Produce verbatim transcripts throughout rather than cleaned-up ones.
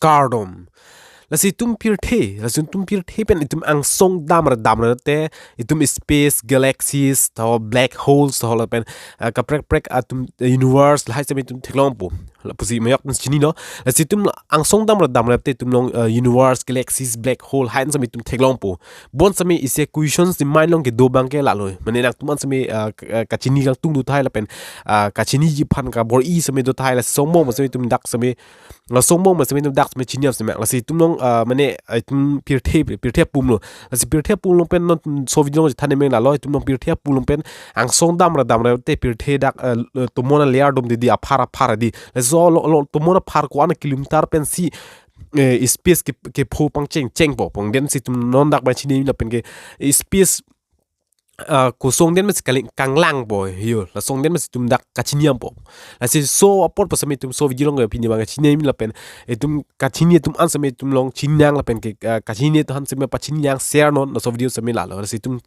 kardom. Lasi itum pirthe, lasi itum pirthe pen itum angsong damra damra te, itum space, galaxies, to black holes, to lapen, ah, kaprek prek atum, eh, universe, lahai sami itum theklongpo. Lapusi mayok pen chinilo. Lasi itum angsong damra damra te itum long, eh, universe, galaxies, black hole, hai sami itum theklongpo. Bonsam isi questions di mind along kedo abangke lalo. Mane nangtum an sami, ah, k-, ah, kachini kangtung do tahai lapen, ah, kachiniji aphan kabor-i sami do tahai, la songmong sami itum dak sami, la songmong sami itum dak sami chini sami. Lasi itum long, ah, mane, ah, itum pirthe, pirthe apum lo. Lasi pirthe apum along pen non laso video along than meng lalo, itum long pirthe apum along pen angsong damra damra te pirthe dak, eh, tomon a-layer dom di di aphar aphar di. Laso lo, lo tomon aphar ko-an kilometer pensi, eh, space ke, kepho pangcheng chengpo. Pon den si itum non dak abang chini lapen ke, eh, space, ah, kosong den pensi kaling kanglangpo. Yo, la song den pensi itum dak kachini dampo. Lasi laso apot pu sami itum laso video along pini abang kachini lapen itum kachini atum an sami itum long chinang lapen ke, ah, kachini atum an sami pachinang share non laso video sami lalo. Lasi itum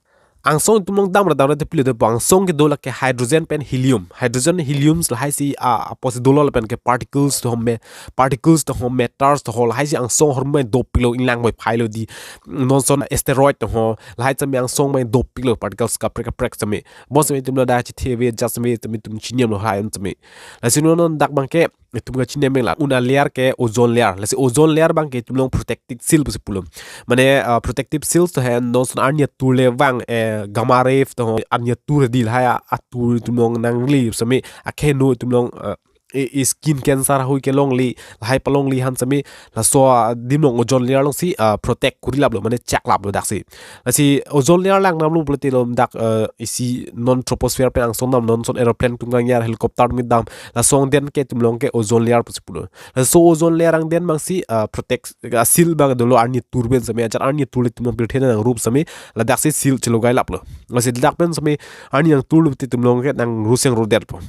angsong itum long damra damra te pilo te angsong kedo lake hydrogen pen helium. Hydrogen, helium lahai si, ah, apotsi dolo lapen ke particles to home, particles to home, matters to ho, lahai si angsong ahormu dopiklo, inglangvoi phailo di. Non ason asteroid to ho, lahai sami angsong mai dopiklo, particles kaprek kaprek sami. Bonsam itum lo dak chitheve, just sami itum itum chini damlo hai sami. Lasi non non dak abangke itum kachini meng la un a-layer ke ozone layer. Lasi ozone layer abangke itum long protective shield pusi pulo. Mane, ah, protective shield to he non ason arni atur le vang, eh, gamma ray to ho arni atur di lahai a-, atur itum long nangli sami, akheno itum long, ah, i, i skin cancer hui kelongle, lahai palongle han sami, laso, ah, adim long ozone layer along si, ah, protect kori laplo, mane chak laplo daksi. Lasi ozone layer langdamlo pulote lo dak, eh, isi non troposphere pen angsong dam, non ason aeroplane atum kangyar, helicopter atum dam, la song den ke itum long ke ozone layer pusi pulo. Laso ozone layer angden abangsi, ah, protect, ah, shield abang dolo arni atur pen sami, ajat arni atur le itum long pirthe nangrup sami, ladak si shield chelogai laplo. Lasi dak pen sami arni angtur lo te itum long ke nang ruseng rodetpo.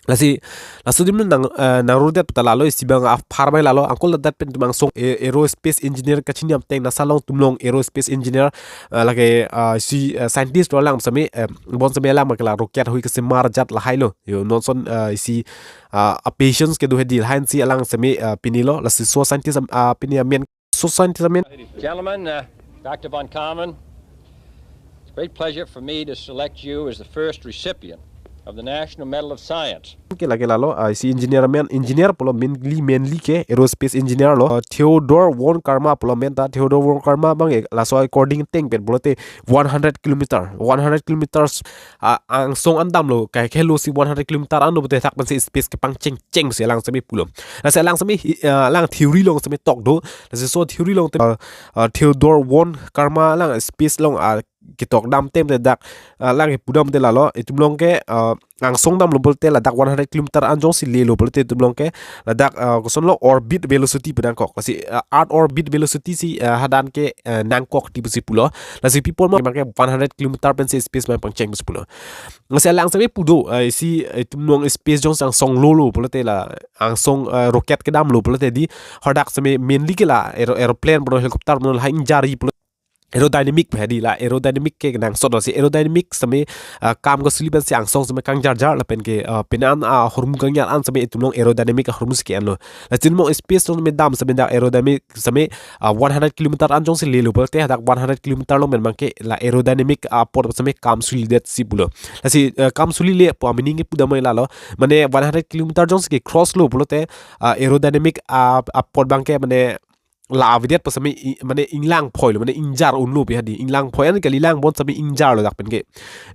Lasi, laso adim nang, eh, nang rodet ta lalo, isi abang aphar mai lalo, angkol ladak pen itum angsong, eh, aerospace engineer kachini ateng, NASA along itum long aerospace engineer, eh, lake, eh, si, eh, scientist lo alang sami, eh, bonsam alang abangke la rocket hui kesemar ajat lahai lo. Yo, non ason, eh, isi, eh, a-patience kedo he di lahai si alang sami, eh, pini lo, lasi laso scientist am-, ah, pini amen, laso scientist amen. Gentlemen, uh, Doctor von Karman, it's a great pleasure for me to select you as the first recipient of the National Medal of Science. Ke lake lalo, ah, isi engineer amen, engineer pulo, mainly, mainly ke aerospace engineer lo. Ah, Theodore von Karman pulo amen ta, Theodore von Karman abang, eh, laso according ateng pen pulote one hundred kilometer, one hundred kilometers, ah, angsong an damlo, kaike lo si one hundred kilometer an lo pulote thak pensi space kepangcheng cheng si alang sami pulo. Lasi alang sami, ah, alang theory along sami tok do. Lasi laso theory along te, ah, ah, Theodore von Karman alang space along, ah, ketok dam atem te dak, ah, alang kepu dam te lalo, itum long ke, ah, angsong damlo pulote ladak one hundred kilometer an jongsi lelo pulote itum long ke ladak, ah, koson lo orbit velocity pu nangkok. Lasi, ah, Earth orbit velocity si, ah, hadak ke, ah, nangkok ti pusi pulo. Lasi pi apot ma abangke one hundred kilometer pensi space ma pangcheng pusi pulo. Lasi alang sami pu do, ah, isi, eh, itum long space jongsi angsong lolo pulote la angsong, ah, rocket kedamlo pulote di hadak sami mainly ke la aero-, aeroplane pulo, helicopter pulo, lahai ingjari pulo. Aerodynamic pu he di, la aerodynamic ke nangsot lasi aerodynamic sami, ah, kam kosuli pensi angsong sami kangjarjar lapen ke, ah, pini an, ah, ahormu kangyar an sami itum long aerodynamic ahormu si ke-enlo. Lasi itum long space along sami dam sami dak aerodynamic sami, ah, one hundred kilometer an jongsi lelo pulote hadak one hundred kilometer along pen abangke la aerodynamic, ah, apot sami kam sulidet si pulo. Lasi, ah, kam sulile pu a-meaning kepu dam mai lalo. Mane one hundred kilometer jongsi kecross lo pulote, ah, aerodynamic, ah, apot abangke mane la avedet pu sami i-, mane inglangphoilo, mane ingjar unlo pi hadi, inglangphoi an kali, lang bonsam ingjarlo dak pen ke.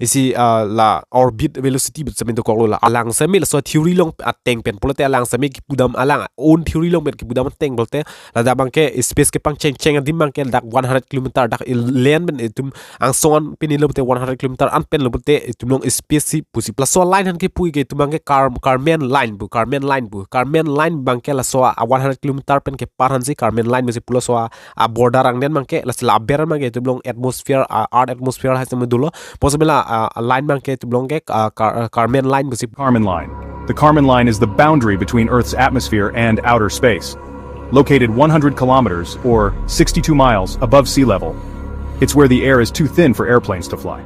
Isi, ah, la orbit velocity pu sami dokoklo la. Alang sami laso theory along ateng pen pulote alang sami kepu dam, alang own theory along pen kepu dam ateng pulote ladak abangke space kepangcheng cheng adim abangke dak one hundred kilometer dak i-, land pen itum angsong an pini lo pulote one hundred kilometer an pen lo pulote itum long space si pusi. Laso line han kepu ke itum abangke Kar-, Kármán line pu, Kármán line pu. Kármán line abangke laso a one hundred kilometer pen kepar hansi Kármán line pusi pulo. Laso a, a border angden abangke, lasi la aber abangke itum long atmosphere, a, Earth atmosphere hai sami dolo. Bonsam la, a, a line abangke itum long ke, a, Kar-, a, Kármán line pusi. Kármán line. The Kármán line is the boundary between Earth's atmosphere and outer space. Located one hundred kilometers, or sixty-two miles, above sea level, it's where the air is too thin for airplanes to fly.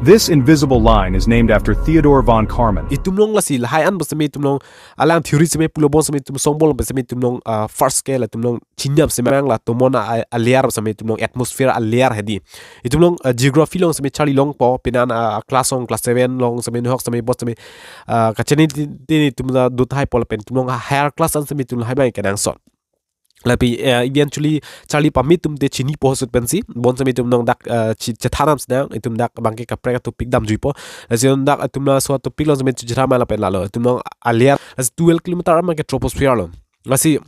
This invisible line is named after Theodore von Kármán. Itum along lasi lahai an bos seme itum along alang theory seme pulo, bom seme itum songbom bom seme itum along, ah, first ke la itum along chiniam seme mang la tomon a, a layer seme itum along atmosphere a layer hedi. Itum along, ah, geography along seme charli longpo, penang, ah, class along, class seven along seme nohok seme bos seme, ah, kachini ti, ti itum ta do tahai pol pen itum along higher class an seme itum lahai bang kenangsot. Lapi, eh, eventually charli pame itum te chinipo ahut pensi, bom seme itum along dak, eh, chi-, chethan damsi nang, itum dak bangke kaprek topic damjuipo. Lasi itum dak itum laso topic along seme chethan ma lapen lalo. Itum along a layer, lasi twelve kilometer abangke troposphere lo. Lasi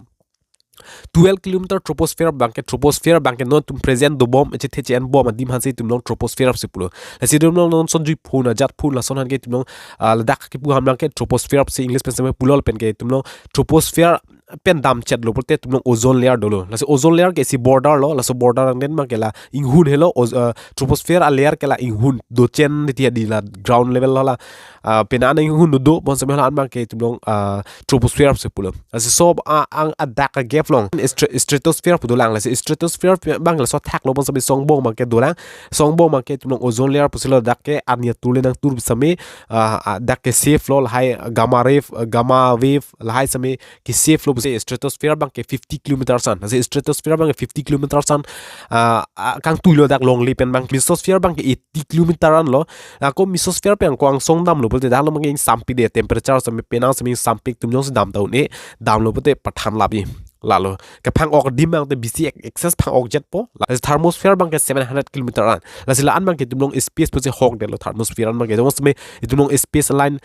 twelve kilometer troposphere bangke, troposphere bangke non itum present dobom, echethe che-enbom adim aphansi itum along troposphere si pulo. Lasi itum along non sonjui phun, ajat phun, lason aphan ke itum along, ah, ladak kipu ham bangke troposphere si English pen seme pulo lapen ke itum along troposphere pen damchetlo pulote itum along ozone layer dolo. Lasi ozone layer ke isi border lo, laso border angdeng bangke la inghun helo, oz-, eh, troposphere a layer ke la inghun dochen titi hedi la ground level lo la, ah, penang inghun do do, bom seme la an bangke itum along, ah, troposphere si pulo. Lasi so, ah, ang adak a gap along stra-, stratosphere pu dolang. Lasi stratosphere bang laso thaklo, bom seme songbom bangke dolang. Songbom bangke itum along ozone layer pusi lo, dak ke an ya turle nangtur seme, ah, ah, dak ke safe lo, lahai gamma ray, gamma wave lahai seme ke safe lo pusi. Stratosphere bangke fifty kilometer an. Lasi stratosphere bangke fifty kilometer an, ah, ah, kangtui lo dak longle pen bang. Mesosphere bangke eighty kilometer an lo. Ako mesosphere pen ko angsong damlo pulote dak lo bangke ingsampik de, temperature seme penang seme ingsampik, itum jongsi dam ta un-e, damlo pulote pathan labi. Lalo. Kephang-ok adim bangte bisi ek-, excess phang-okjetpo. Lasi thermosphere bangke seven hundred kilometer an. Lasi la an bangke itum along space pusi hokdetlo thermosphere an bangke. Jong seme itum along space line,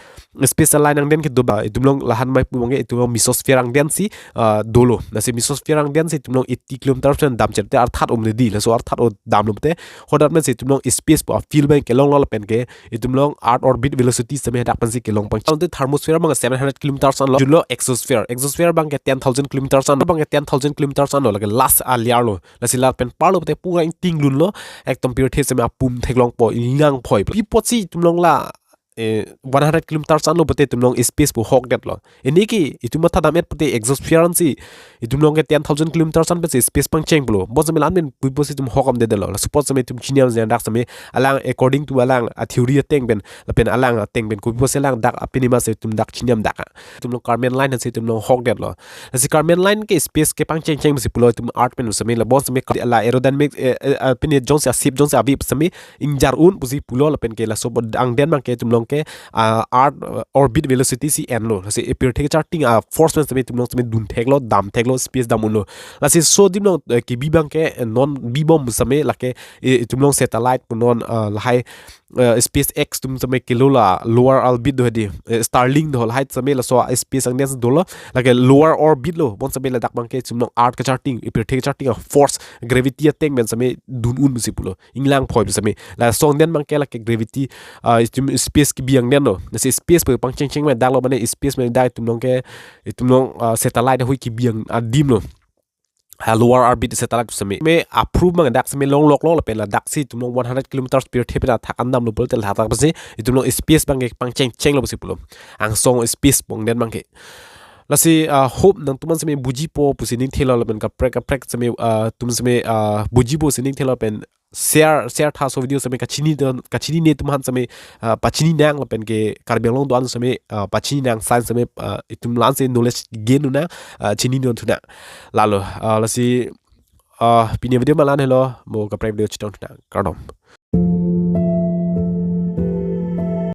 space line angdeng kedo ba, itum along lahan mai pu bangke itum along mesosphere angdeng si, ah, dolo. Lasi mesosphere angdeng si itum along eighty kilometer an damchet te arthat om le di. Laso arthat o damlo te. Hadak pensi itum along space pu a field bang kelonglo lapen ke itum along earth orbit velocity seme hadak pensi kelong pang. Ante thermosphere bang seven hundred kilometer an lo. Julo exosphere. Exosphere bangke ten thousand kilometer an lo. Bangke ten thousand kilometer an lo. Lake last a layer lo. Lasi la pen parlo te pura ingting lunlo. Ekdom pirthe seme apum theklongpo, inglangphoi. Pi apotsi itum along la, eh, one hundred kilometer an lo pulote itum along space pu hokdetlo. Ini ke itum matha dam-et pulote exosphere ansi itum along ke ten thousand kilometer an pensi space pangcheng pulo. Bom seme la an pen pi apotsi itum hok damdedetlo. Laso apot seme itum chiniam jang dak seme alang according to alang a theory ateng pen, lapen alang ateng pen kopi apotsi alang dak apini ma si itum dak chiniam dak a. Itum along Kármán line ansi itum along hokdetlo. Lasi Kármán line ke space ke pangchengcheng si pulo itum earth pen seme la, bom seme la aerodynamic, eh, eh, ah, pini jongsi a shape jongsi ave seme ingjar un pusi pulo lapen ke laso bo angdeng bangke itum along ke, ah, earth, ah, orbit velocity si enlo. Lasi epirthe kacharting a force pen seme itum along seme dun theklo, dam theklo, space dam unlo. Lasi so adim along, eh, kebi bangke, eh, non bibom seme lake, eh, itum along satellite pu non, ah, lahai, eh, SpaceX atum seme kelo la lower orbit do hedi, eh, Starlink do, lahai seme laso space angdeng dolo, lake lower orbit lo, bom seme ladak bangke itum along earth kacharting, epirthe kacharting a force, gravity ateng pen seme dun un si pulo, inglangphoi seme. Laso angdeng bangke lake gravity, ah, itum space kebi angdeng lo. Lasi space pu pangchengcheng ma dak lo, mane space ma dak itum along ke, itum along, ah, satellite ahui kebi ang adim lo. Ah, lower orbit satellite seme. Me approve ma dak seme longloklo lapen ladak si itum along one hundred kilometers pirthe pen athak an damlo pulote ladak pensi itum along space bangke pangchengchenglo pusi pulo. Angsong space pu angdeng bangke. Lasi, ah, hope nangtum an seme bujipo pusi ning thelo lapen kaprek kaprek seme, ah, itum seme, ah, bujipo si ning thelo lapen share, share tha laso video seme kachinidun, kachinine atum aphan seme, ah, pachini nang lapen ke Karbi Anglong do-an seme, ah, pachini nang sign seme, ah, itum la-an si knowledge gain un nang, ah, chinidun thu nang. Lalo, ah, lasi, ah, pini video ma la-an helo, mo kaprek video chetong thu nang. Kardom.